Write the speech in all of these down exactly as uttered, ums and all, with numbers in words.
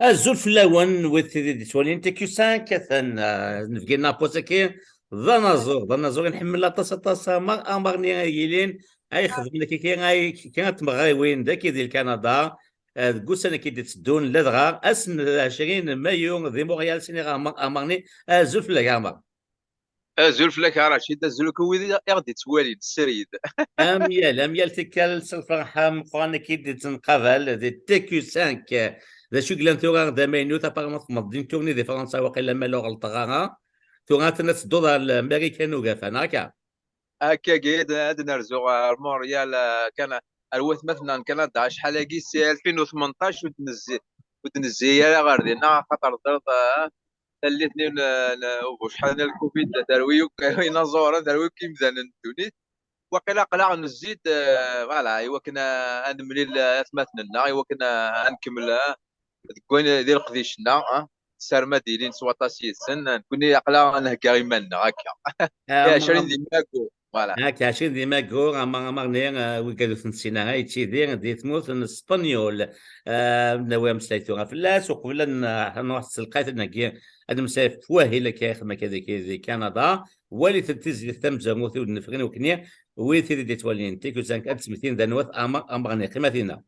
Azul fell-awen, wid tid i d-ittwalin T Q cinq, atan, ah, nebgi-nneɣ apus-agi, d anaẓur, d anaẓur i nḥemmel aṭas, aṭas, amar, amarni ay yilin, ay xedmen akka, ay, akka tmeɣriwin dagi di Lkanada, ah, deg ussan-agi d-itteddun, ladɣa ass n ɛecrin mayu di Montréal, sini amar, amarni, azul fell-ak, amar. Azul fell-ak a Racid, azul akk wid i ɣ-d-ittwalin srid. Am yal, am yal tikkal s lferḥ ameqqran i k-id-nettqabal di T Q cinq. D acu i yellan tura d amaynut, apparemment txedmeḍ-d une tournée di Fransa, waqila ma ur ɣelṭeɣ ara. Tura atan ad tedduḍ ɣer Marikan Ugafa, neɣ akka? Akkagi, ad, ad nerzu ɣer Montréal, ah, kan, ar watmaten n Kanada, acḥal-agi si alfin u tmenṭac ur d-nezzi, ur d-nezzi ara ɣer dinna, axaṭer teẓriḍ, ah, tallit-nni n, n ubucḥan n lkuvid terwi akk inaẓuren, terwi akk imdanen n ddunit. Waqila aql-aɣ nezzi-d, eh, voilà, i wakken, eh, ad nemlil, eh, atmaten-nneɣ, i wakken, eh, ad nkemmel, eh, deg wayen, di leqdic-nneɣ, eh, ssarem ad ilin s waṭas yid-sen, eh, nekkni aql-aɣ nhegga iman-nneɣ akka. I ɛecrin di Maggur, voilà. Akka, ɛecrin di Maggur, ama, amarni, eh, wigad ur t-nessin ara, yettidir di tmurt n Spenyul. Eh, nawi ameslay tura fell-as, uqbel ad n-, ad nruḥ s lqayt, ad nheggi, ad nemmeslay ɣef wahil akka ixdem akka di, di Kanada. Walit-d tizlit tamezwarut i ur d-nefri nekkni, wid tid i d-yettwalin T Q cinq ad d-smektin d anwa-t Amar Amarni. Qqimet dinna.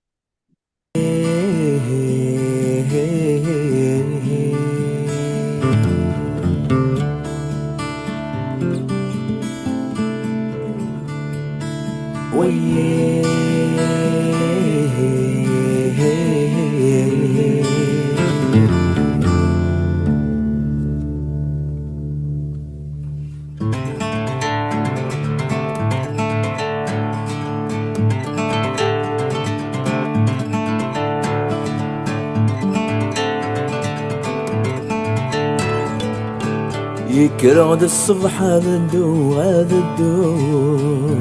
Yekker-d ṣṣbeḥ ad dduɣ, ad dduɣ.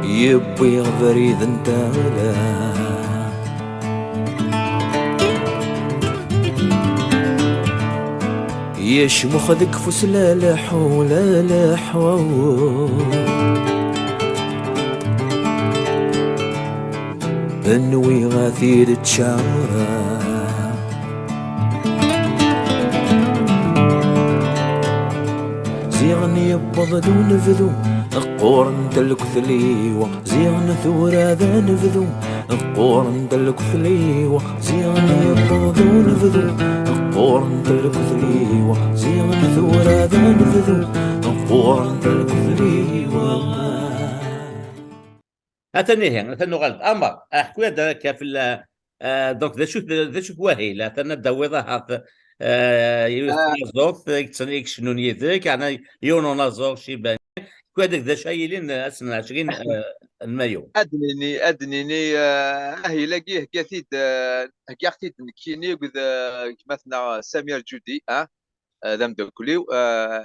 Yewwi abrid n tala. Yecmux deg ufus, la leḥḥu, la leḥḥu. Nwiɣ ad t-id-ččareɣ. Ziɣen yewweḍ-d unebdu, qqurent lektel-iw. Ziɣen tura d anebdu, qqurent lektel-iw. Ziɣen yewweḍ-d unebdu, qqurent lektel-iw. Ziɣen tura d anebdu, qqurent lektel-iw. Atan ihi, atan nuɣal-d. Amar, aḥku-yad akka fell-, ah, donc, d acu, d acu-t wahil? Atan ad d-tawiḍ ahat, ah, yiwet n tnaẓurt i yettn-, i icennun yid-k, yeɛni yiwen unaẓur, Ciban. Aḥku-yad d acu ay yilin ass n ɛecrin, ah, n mayu. Ad nini, ad nini, ah, ahil-agi hegga-t-id, ah, heggaɣ-t-id nekkini akked, ah, gma-tneɣ Samir Judi, ah, ah, d ameddakel-iw, ah,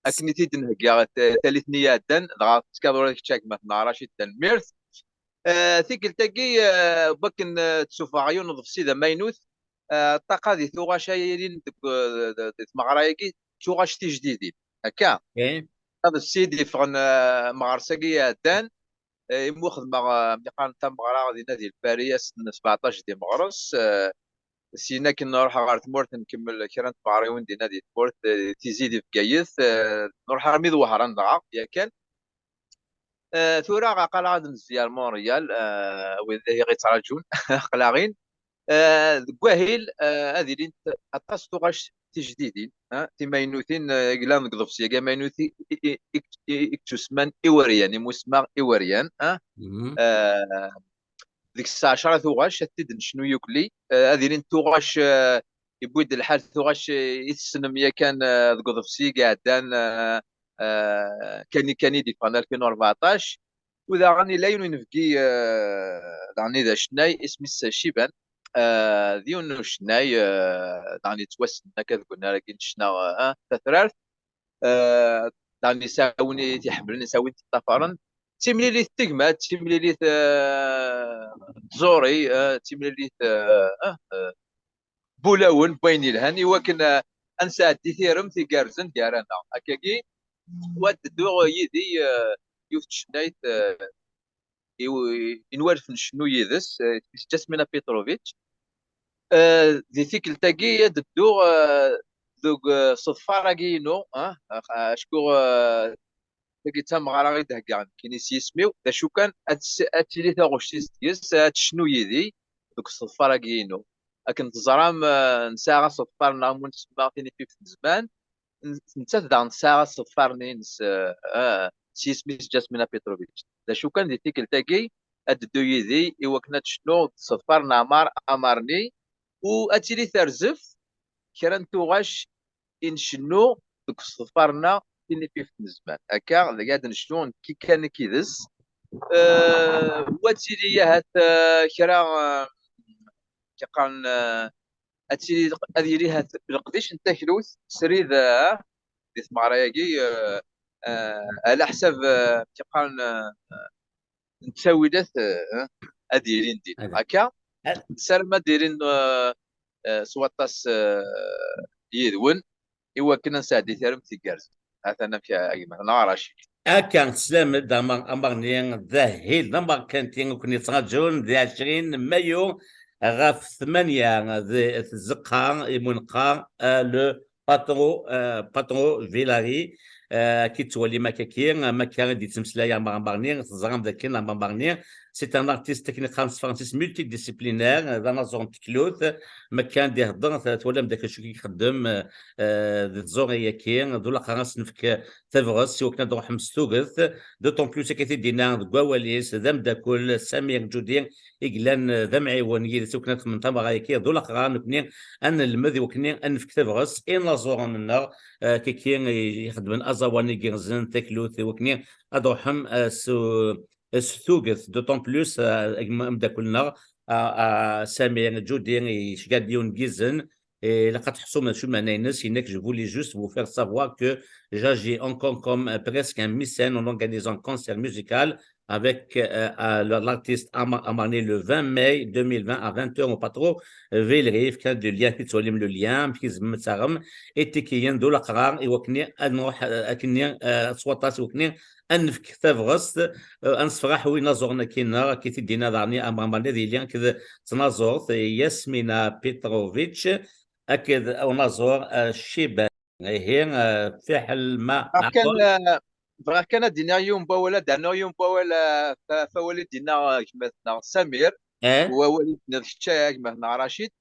akken i t-id-nhegga t-, tallit-nni iɛeddan, dɣa tettkaḍ ula d kečč a gma-tneɣ Racid, tanemmirt. Ah, tikkelt-agi, ah, n wakken, ah, d-sufeɣ yiwen n uḍebsi d amaynut, ah, ṭṭaqa di tuɣac ay yilin deg, ah, d-, d-, di tmeɣra-agi, d tuɣac tijdidin, akka? Aḍebsi i d-yeffɣen, ah, meɣres-agi iɛeddan, eh, imi xedmeɣ, eh, mi qqaren tameɣra dinna di Lpari ass n sbeɛṭac di meɣres, eh, syin akken nruḥ ɣer tmurt, nkemmel kra n tmeɣriwin dinna di tmurt, eh, Tizi di Bgayet, eh, nruḥ armi d Wehran dɣa, yakan. Eh, tura aql-aɣ ad nezzi ar Montréal, eh, wid i ɣ-yettraǧun, aql-aɣ-in. Eh, deg wahil, eh, ad ilint aṭas tuɣac tijdidin, eh, timaynutin, eh, i yellan deg uḍebsi-agi amaynut i, i, i, i, i, i yettusemman Iweryan, imusma Iweryan, eh. Eh, deg-s ɛecra tuɣac, ad t-id-necnu yukli. Eh, ad ilint tuɣac, eh, yewwi-d lḥal tuɣac, eh, i tessnem yakan, eh, deg uḍebsi i iɛeddan, eh, eh, kani, kani d-yeffɣen alfin u rbeɛṭac. U daɣen yella yiwen n unebgi, eh, daɣen i d acennay, isem-is Ciban. Eh, d yiwen n ucennay, eh, daɣen yettwassnen akka deg unnar-agi n ccna, eh, tatrart. Eh, daɣen yesɛa win i t-iḥemmlen, yesɛa win i t-iṭṭafaren. D timlilit n tegmat, d timlilit, eh, n tẓuri, eh, d timlilit, eh, eh, eh, n wulawen, n wayen yelhan, i wakken, eh, ad nesɛeddi tiremt igerrzen gar-aneɣ. Akkagi, wa d-tedduɣ yid-i, eh, yiwet n tcennayt, eh, i, i nwalef ncennu yid-s, eh, Jasmina Petrovic. Eh, di tikkelt-agi ad dduɣ, eh, deg, eh, ṣṣeḍfar-agi-inu, ah, ah, acku, eh, tagi d tameɣra i d-heggaɣ nekkini s yisem-iw, d acu kan, ad ts-, ad tili taɣect-is deg-s, ad tecnu yid-i deg useḍfar-agi-inu. Akken teẓram, eh, nesɛa aseḍfar-nneɣ mu nsemma Tinifift n Zzman, n-, nettat daɣen tesɛa aseḍfar-nni-ines, eh, eh, s yisem-is Jasmina Petrovic. D acu kan, di tikkelt-agi, ad d-teddu yid-i i wakken ad tecnu deg useḍfar n Ɛmar Amarni, u ad tili terzaft kra n tuɣac i ncennu deg useḍfar-nneɣ Tinifift n Zzman. Akka, dagi ad necnu nekki kan nekk yid-s. Eh, u ad tili ahat, eh, kra, eh, yeqqaren, eh, ad tili, ad yili ahat leqdic n taklut srid, eh, di tmeɣra-agi, eh, eh, ala ḥsab, eh, yeqqaren, eh, n ttawilat, eh, ad ilin din. Akka, nessaram ad ilin, eh, eh, s waṭas, eh, yid-wen, i wakken ad nesɛeddi taremt igerrzen. Atan amek a gma-tneɣ Racid. Akka, teslam-d, ama-, amarni d ahil d amerkanti i ken-yettṛaǧun di ɛecrin mayu ɣef tmanya di tzeqqa imunqa, eh, le Patro, eh, Patro Villari, eh, ki ttwalim akkaki, am akka i d-yettmeslay Ɛmer Amarni, teẓram dakken Ɛmer Amarni, c'est un artiste, akken qqaren s tefransist, multidisciplinaire, d anaẓur n teklut, am akka i d-ihedder, t-, twalam dakken acu i ixeddem, eh, eh, di tẓuri-agi, d ulaqrar ad s-nefk tabɣest, i wakken ad d-ruḥem s tuget, d'autant plus akka i t-id-yenna deg wawal-is, d ameddakel, Samir Djudi, i yellan, eh, d amɛiwen yid-s, i wakken ad xedmen tameɣra-agi, d ulaqrar nekni ad nelmed, i wakken ad nefk tabɣest i inaẓuren-nneɣ, eh, kiki i ixeddmen aẓawan igerrzen, taklut, i wakken ad ruḥem, eh, s, s tuget, d'autant plus, eh, agma-, ameddakel-nneɣ, eh, eh, Samir Djudi, yecga-d yiwen n yizen, eh, ilaq ad tḥessum d acu lmeɛna-ines, yenna-k, je voulais juste vous faire savoir que j'agis encore comme, euh, presque un mécène en organisant un concert musical avec, euh, euh, le, l'artiste Ama-, Amarni le vingt mai deux mille vingt à vingt heures au Patro Villeray, fkan-d le lien, ki ttwalim le lien, amek i tzemrem ad taɣem itikiyen d ulaqrar, i wakken ad nruḥ, euh, akken, euh, s waṭas, i wakken ad nefk tabɣest, euh, ad nessefraḥ inaẓuren-agi-nneɣ, akken i t-id-yenna daɣen Ɛmer Amarni, ad yili akked tnaẓurt Yasmina Petrovic, akked unaẓur, euh, Chiban. Ihi, eh, fiḥel ma bɣiɣ kan, eh, bɣiɣ kan ad d-iniɣ yiwen n wawal, ad d-rnuɣ yiwen n wawal, eh, f-, f wawal i d-yenna, eh, gma-tneɣ Samir, eh? U wawal i d-tenniḍ kečč, eh, gma-tneɣ Racid.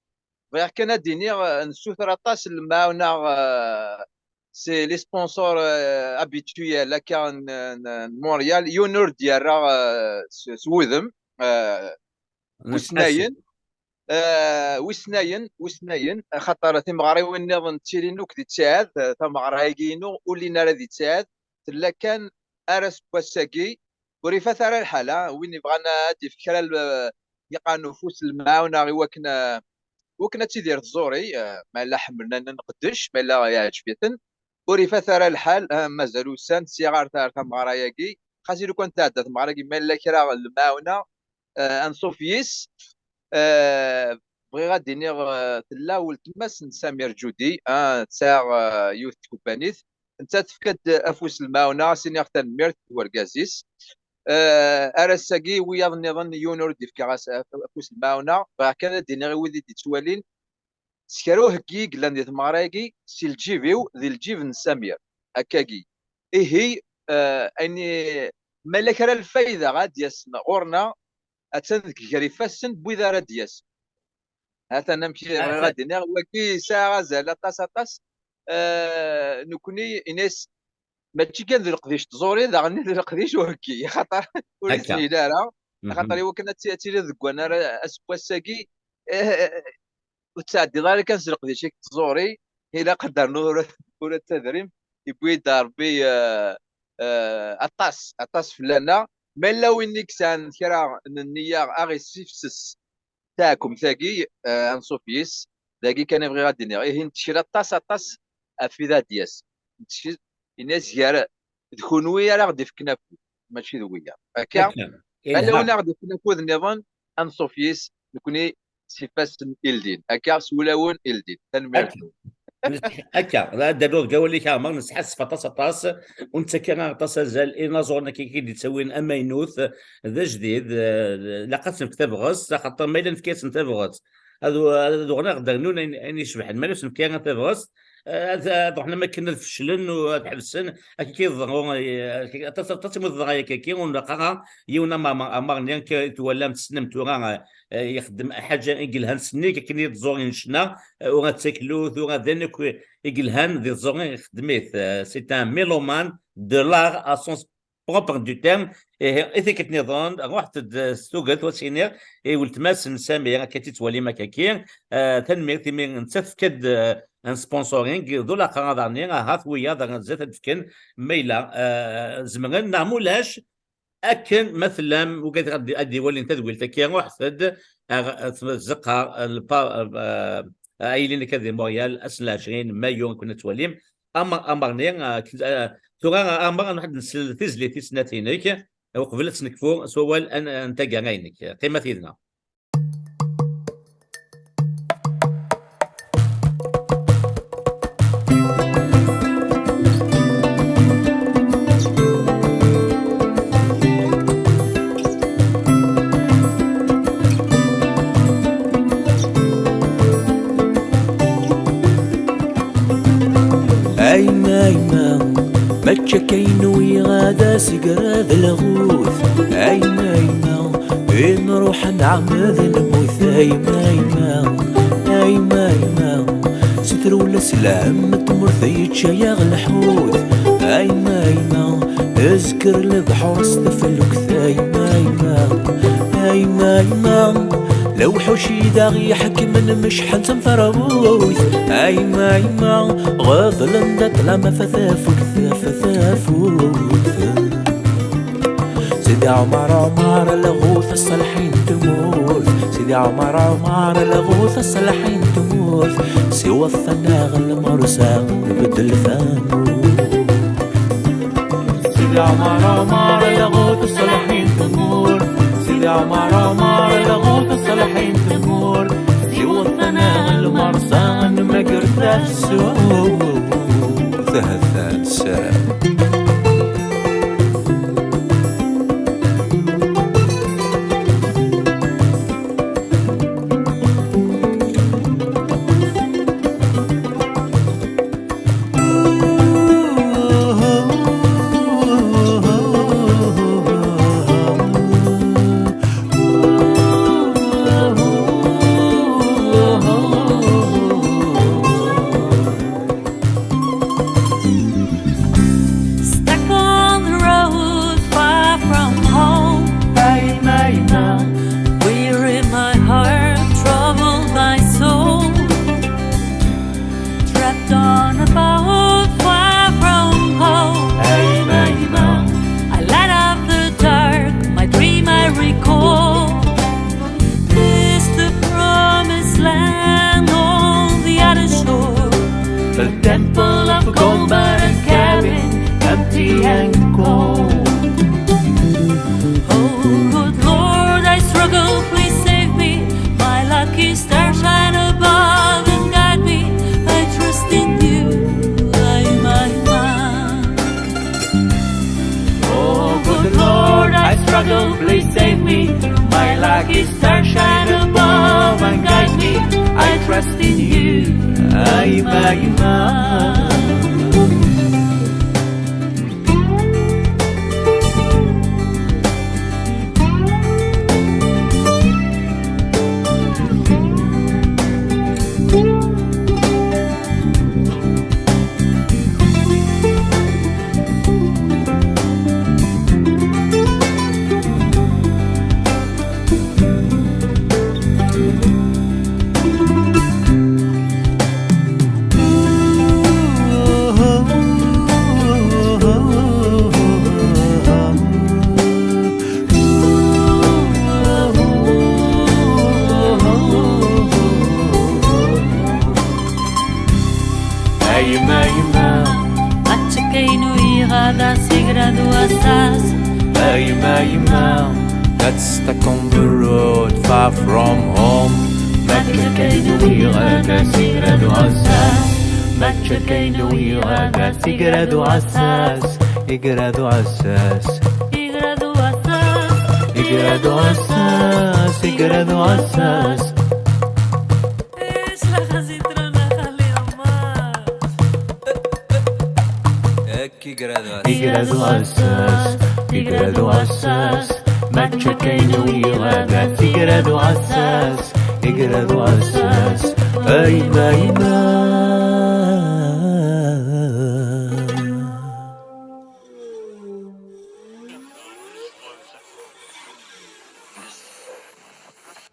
Bɣiɣ kan ad d-iniɣ, eh, nessuter aṭas n lemɛawna, eh, c'est les sponsors, eh, habituels akka n, n, n Montréal, yiwen ur d-yerra, eh, s, s wudem, eh, wissen ayen, eh, wissen ayen, wissen ayen, axaṭer timeɣriwin nniḍen ttilin akk di ttiɛad, eh, tameɣra-agi-inu ur llin ara di ttiɛad, tella kan ar aseggas-agi, ur ifat ara lḥal, ah, win yebɣan ad d-yefk kra n l-, yeqqaren ufus n lemɛawna i wakken, eh, i wakken ad tidir tẓuri, eh, ma yella ḥemmlen ad nqeddec, ma yella yeɛǧeb-iten, ur ifat ara lḥal, ah, mazal ussan-d, sya ɣer ta-, ar tameɣra-agi, xas i lukan tɛedda tmeɣra-agi, ma yella kra n lemɛawna, eh, anṣuf yis. Eh, bɣiɣ ad d-iniɣ, eh, tella weltma-s n Samir Djudi, ah, tesɛa, eh, yiwet n tkebbanit. Nettat tefka-d afus n lemɛawna, ad s-iniɣ tanemmirt d wergaz-is. Eh, ar ass-agi, wiyaḍ nniḍen, yiwen ur d-ifka as-, af-, afus n lemɛawna. Bɣiɣ kan ad d-iniɣ i wid i d-ittwalin, s kra uheggi i yellan di tmeɣra-agi, si lǧib-iw, di lǧib n Samir, akkagi. Ihi, eh, ayen i, ma yella kra lfayda ad d-yasen ɣur-neɣ, attan deg gar ifassen n wid ara d-yasen. Hatan amek i bɣiɣ ad d-iniɣ, wagi yesɛa azal aṭas, aṭas. Eh, nekni, ini-as, mačči kan d leqdic n tẓuri, daɣen d leqdic uheggi, axaṭer ur yeshil ara, axaṭer i wakken ad ti-, ad tiliḍ deg wannar aseggas-agi, eh, ur tettɛeddiḍ ara kan s leqdic-ik n tẓuri, ilaq ad d-ternuḍ ula, ula d tadrimt, yewwi-d Ṛebbi, eh, eh, aṭas, aṭas fell-aneɣ. Ma yella win i yesɛan kra n nniya, a ɣ-issifses taɛkemt-agi, eh, anṣuf yis, dagi kan i bɣiɣ ad d-iniɣ. Ihi, nettkel aṭas, aṭas ɣef wid ad d-yas. Nettkel, ini-as gar d kunwi ara ɣ-d-ifken afud, mačči d wiyaḍ. Akka, ala win ara ɣ-d-ifken afud nniḍen, anṣuf yis, nekni s ifassen ildin. Akka, s wulawen ildin. Tanemmirt. Akka, la, ad d-rnuɣ deg wawal-ik, Ɛmer, nesḥassef aṭas, aṭas, ur nettak ara aṭas azal i inaẓuren akka i d-yettawin amaynut, d ajdid, eh, ilaq ad s-nefk tabɣest, axaṭer ma yella nefka-yasen tabɣest, ad, ad uɣen ad d-rnun ayen, ayen icebḥen, ma ur s-nefki ara tabɣest, eh, ad, ad ruḥen am akken ad feclen u ad ḥebsen, akka i d-iḍerru, eh, aṭas, aṭas i mu teḍra akka, ur nlaq ara yiwen am Ɛmer, Ɛmer-nni akka i twalam, tessnem tura, eh, eh, ixeddem ḥaǧa i yelhan s nnig akken i d-ẓurin ccna, eh, ura d taklut, ura d ayen akk i yelhan di tẓuri ixeddem-it. Eh, c'est un mélomane de l'art à sens propre du terme. Ihi, i tikkelt nniḍen, ruḥet-d, eh, s tuget, ad s-iniɣ i weltma-s n Sami, akka tt-ittwalim akkaki. Eh, tanemmirt imi netta tefka-d, eh, un sponsoring, d ulaqrar daɣen, ahat wiyaḍ ar zdat ad d-fken, ma yella, eh, zemren, neɣ mulac, akken ma tellam, ugad ad d-, ad d-iwalin tadwilt-agi, ruḥet-d ar tzeqqa, lpa-, eh, aylin akka di Montréal, ass n lɛecrin mayu, ad ken-twalim. Amer-, amerni, eh, k-, eh, tura, eh, amer ad nruḥ ad nsel tizlit i snat-inek, uqbel ad tt-nekfu s wawal n, n taggara-inek. Qqimet yid-neɣ. Ayma, ayma, mačči akka i nwiɣ ad as-igrad lɣut. Ayma, ayma, i nruḥ nɛemmed nemmut. Ayma, ayma, ayma, ayma, si trewla s lhem n tmurt yečča-yaɣ lḥut. Ayma, ayma, izger lebḥur s teflukt. Ayma, ayma, ayma, ayma, lewḥuc i d aɣ-iḥekmen mecḥen d tamferrut. Ayma, ayma, ɣeḍlen-d ṭṭlam ɣef tafukt, ɣef tafukt. Sidi Ɛmer, Ɛmer, lɣut ṣṣalḥin n tmurt. Sidi Ɛmer, Ɛmer, lɣut ṣṣalḥin n tmurt. Siweḍ-ten-aɣ lmersa, nbeddel tamurt. Sidi Ɛmer, Ɛmer, lɣut ṣṣalḥin n tmurt. Sidi Ɛmer, Ɛmer, lɣut ṣṣalḥin n tmurt. Siweḍ-ten-aɣ lmersa, nmager tafsut. Ahat nessaram. Stuck on the road, far from home. Ayma, ayma. Weary my heart, troubled my soul. Trapped on a boat, far from home. Ayma, ayma. I light up the dark, my dream I recall. Is the promised land on the other shore? A temple of gold, but a cabin empty and cold. Oh, good Lord, I struggle, please save me. My lucky star, shine above and guide me. I trust in you, Ayma, Ayma. Oh, good Lord, I struggle, please save me. My lucky star, shine above and guide me. I trust in you, Ayma, Ayma. Ay yemma, yemma. Mačči akka i nwiɣ ad as-igrad wass-as. Ay yemma, yemma. That's stuck on the road, far from home. Mačči akka i nwiɣ ad as-igrad wass-as. Mačči akka inu yiɣadas, igrad uɛessas, igrad uɛessas. Igrad uɛessas, igrad uɛessas, igrad uɛessas. Igrad uɛessas, igrad uɛessas. Mačči akka inu yiɣadas, igrad uɛessas, igrad uɛessas. Ayma, ayma.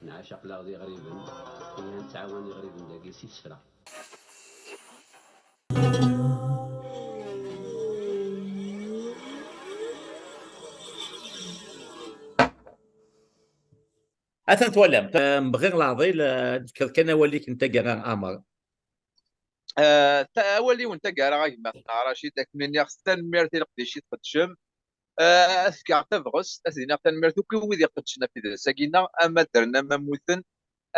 Nɛac aql-aɣ d iɣriben, nella nettɛawan iɣriben dagi s isefra. Atan twalam, bɣiɣ leɛḍil, eh, ad d-tefkeḍ kan awal-ik n taggara, Ɛmer. Eh, ta-, awal-iw n taggara, a gma Racid, ad kem-iniɣ tanemmirt i leqdic i tqeddcem. Eh, ad fkeɣ tabɣest, ad iniɣ tanemmirt akk i wid iqeddcen ɣef idles-agi-nneɣ, ama ddren, ama mmuten,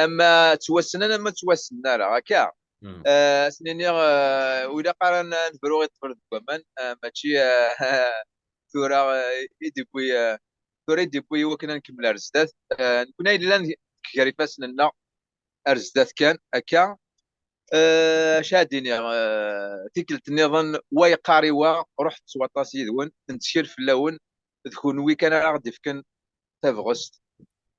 ama ttwassnen, ama ur ttwassnen ara, akka? Eh, ad sen-iniɣ, eh, ur ilaq ara n-, ad nebru i ṭṭbel deg waman, eh, mačči, eh, tura, eh, i d-iwwi, eh, tura i d-iwwi i wakken ad nkemmel ar zdat. Eh, nekkni ay yellan deg gar ifassen-nneɣ, ar zdat kan, akka. Eh, acu ad d-iniɣ, eh, tikkelt nniḍen, wa yeqqar i wa, ruḥet s waṭas yid-wen, nettkel fell-awen, d kunwi kan ara ɣ-d-ifken tabɣest,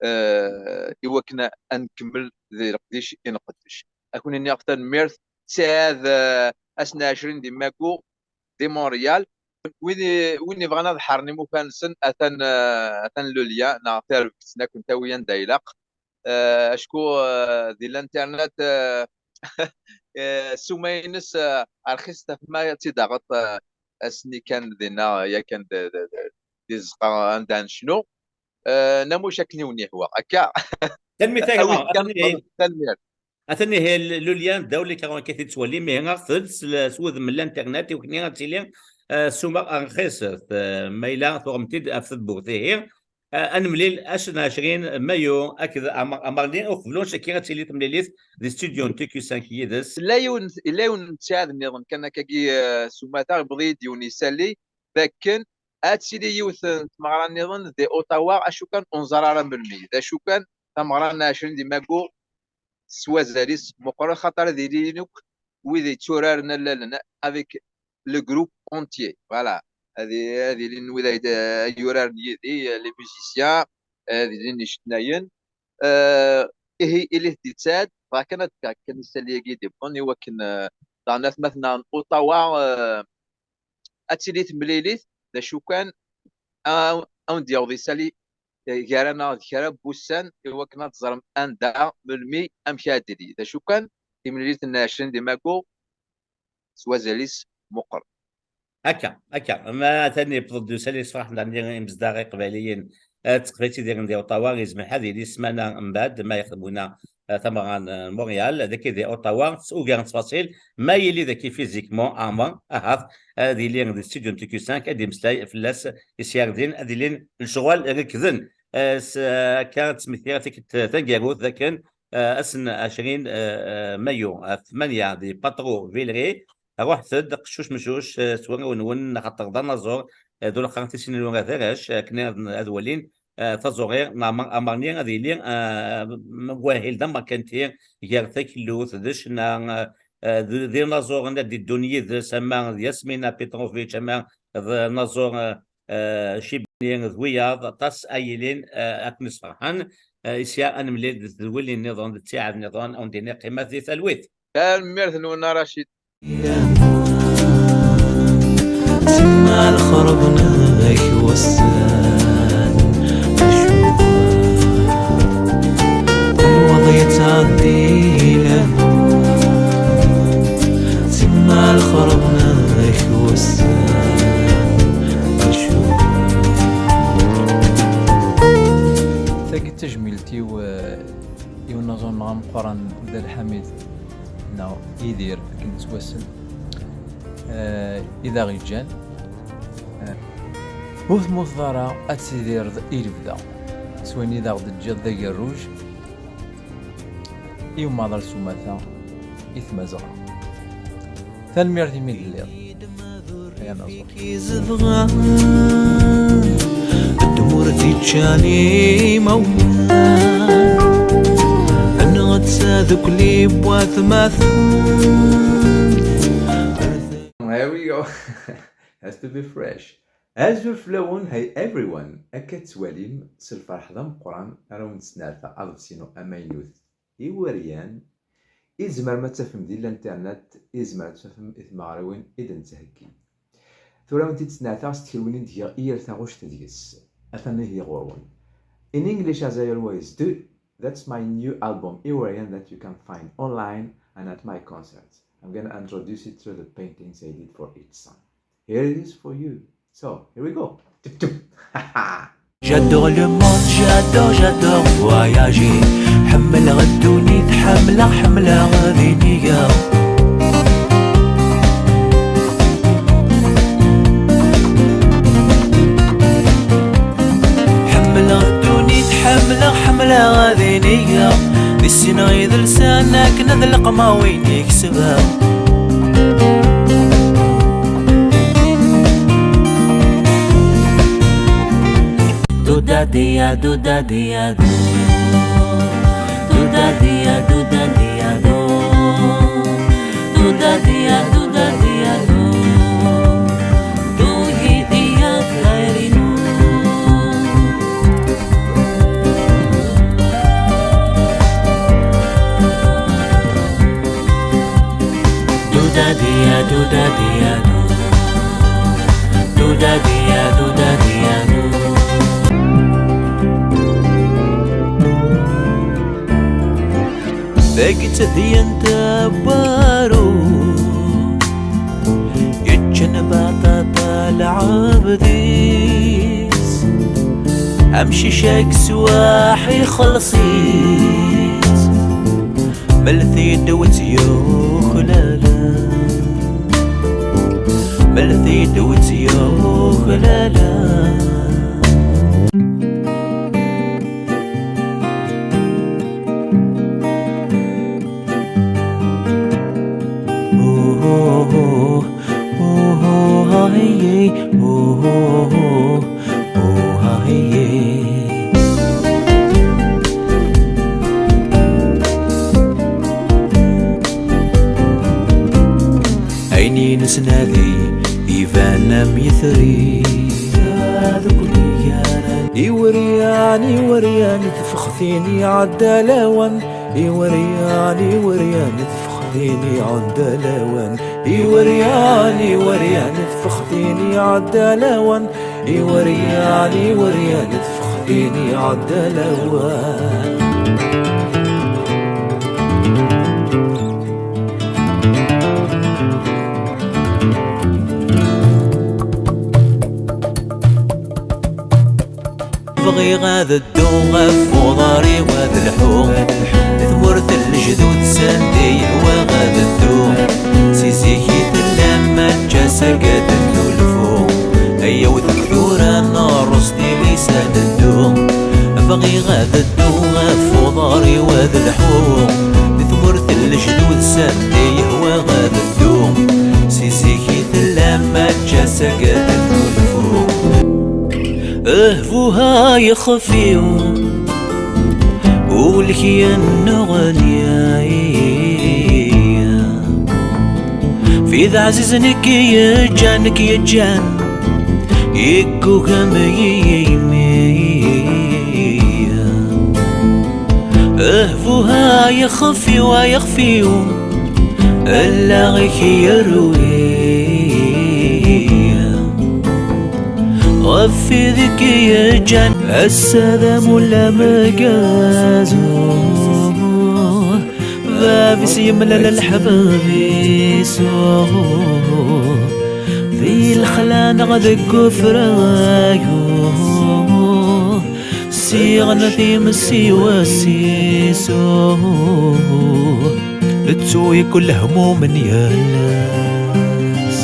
eh, i wakken ad nkemmel di leqdic i nqeddec. Ad kun-iniɣ tanemmirt, ttiɛad, eh, ass n ɛecrin di Magu, di Montréal. Win i, win ibɣan ad ḥaren imukan-nsen, atan, eh, atan le lien, neɣ tarbebt, ad kun-tawi anda ilaq. Eh, acku, eh, di l'internet, eh, eh, ssuma-ines, eh, rxist ɣef ma ad tt-id-taɣeḍ, eh, ass-nni kan dinna, yakan d, d, d, di tzeqqa anda necnu. Eh, namuc akken i wen-yehwa, akka. Tanemmirt a gma. Awit kan, tanemmirt. Atan ihi le lien ddaw l'écran akka i t-id-tettwalim, ihi aɣet-d s l-, s wudem n l'internet, i wakken ad tili, eh, ssuma rxiset, eh, ma yella tuɣem-t-id ɣef tewwurt, ihi. Eh, ad nemlil ass n ɛecrin mayu akked Amar-, Amarni, uqbel ur necki ad tili temlilit di studio n T Q cinq yid-s. Yella yiwen, yella yiwen n ttiɛad nniḍen kan akkagi, eh, s umata, yewweḍ-iyi-d yiwen yisali, d akken ad tili yiwet n tmeɣra nniḍen di Ottawa, acu kan ur nẓer ara melmi. D acu kan, tameɣra n ɛecrin di Magu, s wazal-is meqqren, xaṭer ad ilin akk wid yetturaren allalen avec le groupe entier. Voilà. Ad i-, ad ilin wid ay d-, ay yuraren yid-i, les musiciens, ad ilin icennayen. Eh, ihi, ilit di ttad, bɣa kan ad d-fkeɣ kan isali-agi d-iwwḍen i wakken, eh, daɣen atmaten n Ottawa, eh, ad tili temlilit, d acu kan, a, a wen-d-yaweḍ isali, eh, gar-aneɣ d kra n wussan, i wakken ad teẓrem anda, melmi, amek ad d-tili. D acu kan, timlilit n ɛecrin di Magu, s wazal-is meqqer. Akka, akka. Ma atan yewweḍ-d usali, yessefraḥ-d imezdaɣ iqbayliyen, eh, d teqbaylit idiren di Ottawa, yezmer ad yili ssmana mbeɛd ma yexdem winna, eh, tameɣra n, eh, Montréal, dagi di Ottawa, s ugar n ttfaṣil, ma yili dagi physiquement Ɛmer, ahat, ad yili di studio n T Q cinq, ad d-yemmeslay fell-as isyardin, ad ilin lecɣal rekden. Eh, s, eh, akka, ttmektiɣ tikkelt taneggarut d akken, eh, ass n ɛecrin, eh, eh, mayu, ɣef tmanya di Patro Villeray, ruḥet-d qeccuc meccuc, eh, s warraw-nwen, axaṭer d anaẓur, eh, d ulxar tisin n ura d arrac, akken ad, ad walin, eh, taẓuri n Ɛmer Amarni, ad yili, eh, m-, wahil d amerkanti gar takellut d ccna, eh, eh, d, d inaẓuren ad d-iddun yid-s, ama d Yasmina Petrovic, ama d naẓur, eh, eh, Cibani, d wiyaḍ, aṭas ay yilin, eh, akken isferḥen. Eh, isya ad nemlil d tedwilin nniḍen, d ttiɛad nniḍen, ad wen-d-iniɣ qqimet di talwit. Tanemmirt-nwen a Racid. Semma lxerb-nnek wussan, acuɣer tenweḍ yettɛeddi lamun? Semma lxerb-nnek wussan, acuɣer? Tagi d tajmilt-iw, eh, i unaẓur-nneɣ ameqqran Dda Lḥamid neɣ Yidir akken yettwassen, eh, i d aɣ-yeǧǧan. Eh, ur temmuteḍ ara, ad tidireḍ i lebda s wayen i d aɣ-d-teǧǧiḍ d agerruj i umaḍal s umata i Tmazɣa. Tanemmirt imi d-telliḍ. Ay anaẓur. Ddmur tiččan imawlan, netta deg liwat ma Here we go. Has to be fresh. Azul fell-awen, hey everyone. Akka tettwalim, s lferḥ d ameqqran ara wen-d-snerteɣ aḍebsi-inu amaynut iweryan i tzemrem ad tafem di l'internet, i tzemrem ad tafem i tmeɣriwin i d-nettheggi. Tura wen-t-id-snerteɣ s tkelwin i d-giɣ i yal taɣuct deg-s. Atan ihi ɣur-wen. In English, as I always do, that's my new album, Iweryan, that you can find online and at my concerts. I'm gonna introduce it through the paintings I did for each song. Here it is for you. So, here we go. Tup, tup. J'adore le monde, j'adore, j'adore voyager. Ḥemmleɣ ddunit, ḥemmleɣ, ḥemmleɣ ad inigeɣ. Ḥemmleɣ ddunit, ḥemmleɣ, ḥemmleɣ ad inigeɣ. Di sin idelsan akken ad leqmeɣ win i kesbeɣ. Duda dia, duda dia, du. Duda dia, duda dia, du. Duda dia, duda dia, du. Du hi dia khairinu. Duda dia, duda dia, du. Duda dia, duda dia, du. Dagi ttadiyent abwaru, yeččan baṭaṭa lɛebd-is. Amcic-agi swaḥ ixelleṣ-itt. Mel-t-id ur tt-yuklal. Mel-t-id ur tt-yuklal. Ayen i nesnadi iban am yetri. Iweryan, iweryan i tfextin iɛedda lawan. Iweryan, iweryan i tfextin iɛedda lawan. Iweryan, iweryan i tfextin iɛedda lawan. Iweryan, iweryan i tfextin iɛedda lawan. Bɣiɣ ad dduɣ ɣef uḍar-iw ad lḥuɣ. Tmurt n lejdud sanda i yehwa ad dduɣ. Si zik i tella mačča s agad n ulfu. Ayaw deg tura neṛṛez tilis ad neddu. Bɣiɣ ad dduɣ ɣef uḍar-iw ad lḥuɣ. Di tmurt n lejdud sanda i yehwa ad dduɣ. Si zik i tella mačča s agad n ulfu. Ehbuha yexef-iw, ulk yenneɣni. Fi d ɛzizen i k-yeǧǧan, i k-yeǧǧan, yeggugam yimi. Ehbuha yexef-iw, a yexef-iw, allaɣ-ik yerwi. Ɣef wid i k-yeǧǧan ass-a d amulli ameggaz. Bab-is yemlal lḥebab-is. Di lexla neɣ deg ufrag. Siɣen times i wass-is. Nettu ikul lehmum n yal ass.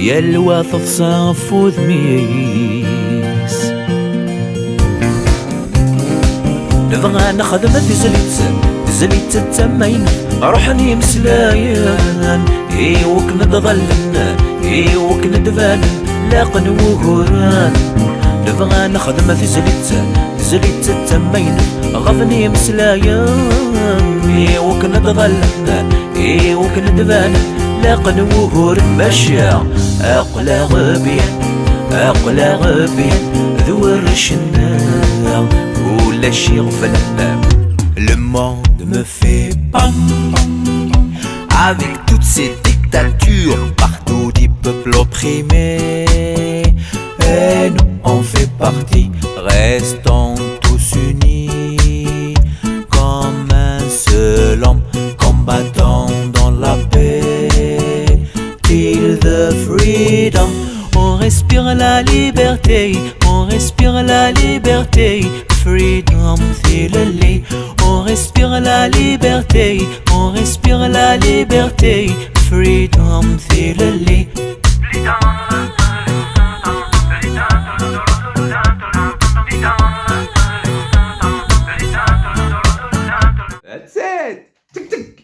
Yal wa teḍsa ɣef wudem-is. Nebɣa nexdem tizlit. Tezlit d tamaynut, ruḥen imeslayen, i wakken ad ḍallen, i wakken ad banen, laqen wuguren. Nebɣa nexdem tizlit, tezlit d tamaynut, ɣaben imeslayen, i wakken ad ḍallen, i wakken ad banen, laqen wuguren. Maca aql-aɣ byan, aql-aɣ byan, d warrac-nneɣ, ulac iɣeflen. Le monde me fait pam avec toutes ces dictatures, partout des peuples opprimés. Et nous, on fait partie, restons tous unis comme un seul homme, combattant dans la paix till the freedom. On respire la liberté, on respire la liberté, freedom till the late. On respire la liberté, on respire la liberté, freedom till the late. That's it. Tic, tic.